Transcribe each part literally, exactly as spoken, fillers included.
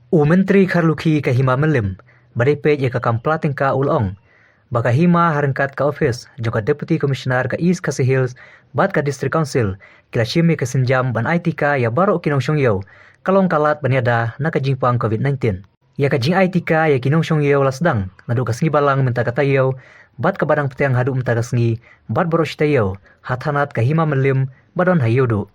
U Myntri Kharlukhi ka Hima Mylliem, ba dei peit ïa ka kam pla tyngka u la ong ba ka Hima ha ryngkat ka ophis jong ka Deputy Commissioner ka East Khasi Hills bad ka District Council ki la shim ïa ka sienjam ban ai tika ïa baroh ki nongshong ïew, ka long ka lad ban ïada na ka jingpang covid nineteen. Ïa ka jingai tika ïa ki nongshong ïew la sdang naduh ka sngi Balang mynta ka taïew bad kaba dang pteng haduh mynta ka sngi bad baroh shi taïew ha thanat ka Hima Mylliem ba don ha Ïewduh.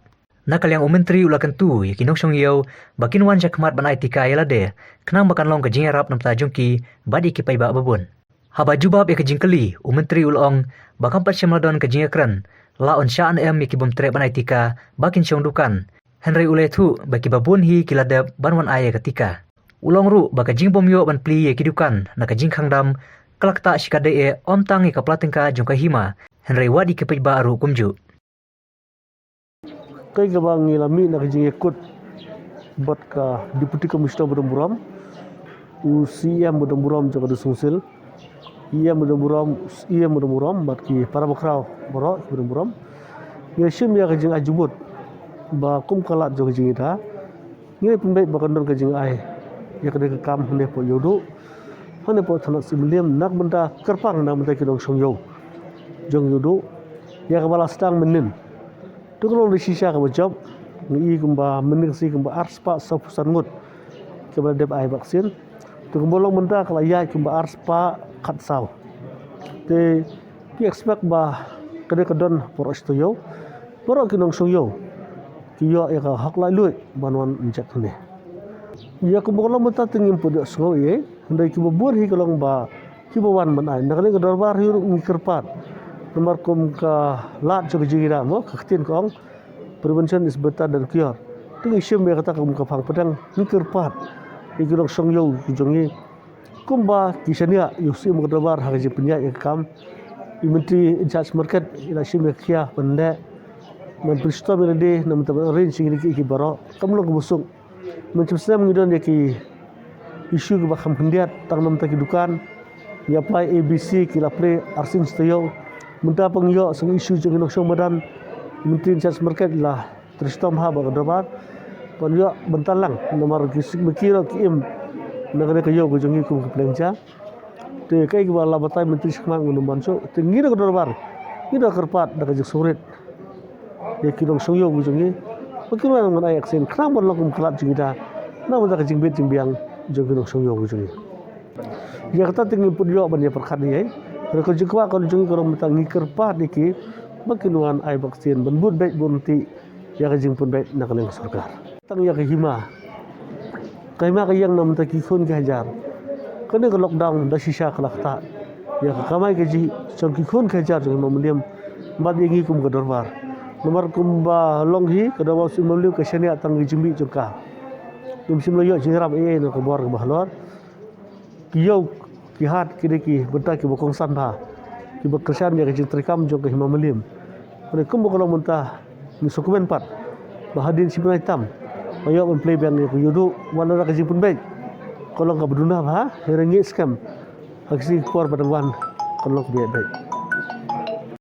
Na ka liang u Myntri u la kyntu ïa ki nongshong ïew ba kin wan shakhmat ban ai tika ïa lade, khnang ba kan long ka jingïarap na bynta jong ki bad ïa ki paidbah babun. Haba jubab ïa ka jingkylli, u Myntri u la ong ba kam pat shym la don ka jingïakren la un shah ne em ïa ki bym treh ban ai tika ba kin shong dukan. Hynrei u la ïathuh ba kiba bun hi ki la dep ban wan ai ïa ka tika. U la ong ruh ba ka jingbym ïoh ban plie ïa ki dukan na ka jingkhang dam ka la ktah shikatdei eh, ym tang ïa ka pla tyngka jong ka Hima, hynrei wat ïa ki paidbah ruh kumjuh. Kaei kaba ngi la mih na ka jingïakut bad ka Deputy Commissioner ba don burom, u C E M ba don burom jong ka District Council, E M ba don burom, E M ba don burom bad ki para bakhraw baroh kiba don burom. Ngi la shim ïa ka jingai jubut ba kum ka lad jong ka jingïada, ngi la pynbeit ba kan don ka jingai ïa kane ka kam hangne hapoh Ïewduh, hangne hapoh thanat Hima Mylliem, na ka bynta kyrpang na ka bynta ki nongshong ïew jong Ïewduh, ïa kaba la sdang mynnin. Te ka long da shisha kaba jop, ngi i kumba mynnin ka sngi kumba arspah sawphew san ngut kiba la dep ai vaccine. Te kumba long mynta ka la ïaid kumba arspah khatsaw. Te ngi expect ba ka dei ka don baroh shi taïew, baroh ki nongshong ïew ki ïoh ïa ka hok laitluid ban wan inject hangne. Ïa kumba ka long mynta te ngim pat ïohsngew ei ei, hynrei kiba bun hi ka long ba kiba wan ban ai. Na kane ka dorbar hi ruh ngi kyrpad, namar kum ka lad jong ka jingïada mo, ka ktien ka ong, "Prevention is better than cure." Te ngi shim ïa kata kum ka phang pdeng, ngi kyrpad ïa ki nongshong ïew ki jong ngi, kumba ki shaniah ïa u Syiem ka dorbar ha ka jingpynïaid ïa ka kam. I Myntri in charge market i la shim ïa ka khia ban leh, ban pynshitom ïa lade na ka bynta ban arrange ïa kine kiei kiei baroh. Kam long kaba suk. Mynshem snem ngi don ïa ki issue kiba kham khyndiat, tang na ka bynta ki dukan. Ngi apply A B C, ki la plie arsien shi taïew. Mynta pat ngi ïoh sa ka issue jong ki nongshong madan. Myntri in charge market i la trei shitom ha bad ka dorbar ban ïoh bynta lang, namar ki sik ma ki ruh ki im na kane ka ïew ka jong ngi kum ka Pyndengjia. Te kaei kaba la batai Myntri shakhmat ngin ym ban shuh. Te ngi na ka dorbar ngi da kyrpad da ka jingsngewrit ïa ki nongshong ïew ki jong ngi ba kin wan ban ai vaccine, khnang ban long kum ka lad jingïada na ka bynta ka jingbit jingbiang jong ki nongshong ïew ki jong ngi. Ïa kata te ngim pat ïoh ban ïa pyrkhat ei ei. Hynrei ka jingkwah ka jong ngi ka long mynta ngi kyrpad ïa ki ba kin wan ai vaccine ban bud beit bun ti ïa ka jingpynbeit na ka liang ka sorkar. Tang ïa ka Hima, ka Hima ka ïeng na ka bynta ki khun ki hajar. Kane ka lockdown da shisha ka la ktah ïa ka kamai kajih jong ki khun ki hajar jong Hima Mylliem bad ïa ngi kum ka dorbar. Namar kumba long hi, ka dorbar Hima Mylliem ka shaniah tang ka jingmih jong ka. Ngim shym la ïoh jingïarap ei ei na ka bor kaba halor. Ki ïew ki hat ki dei ki bynta kiba kongsan bha, kiba kyrshan ïa ka jingtreikam jong ka Hima Mylliem. Hynrei kumba ka long mynta ngi sngewkmen pat ba hadien shi bnai tam ba ïoh ban plie biang ïa ka Ïewduh, wat la da ka jingpynbeit ka long kaba duna bha, hynrei ngi skhem ha ki sngi ki por ba dang wan kan long kaba ïaid beit.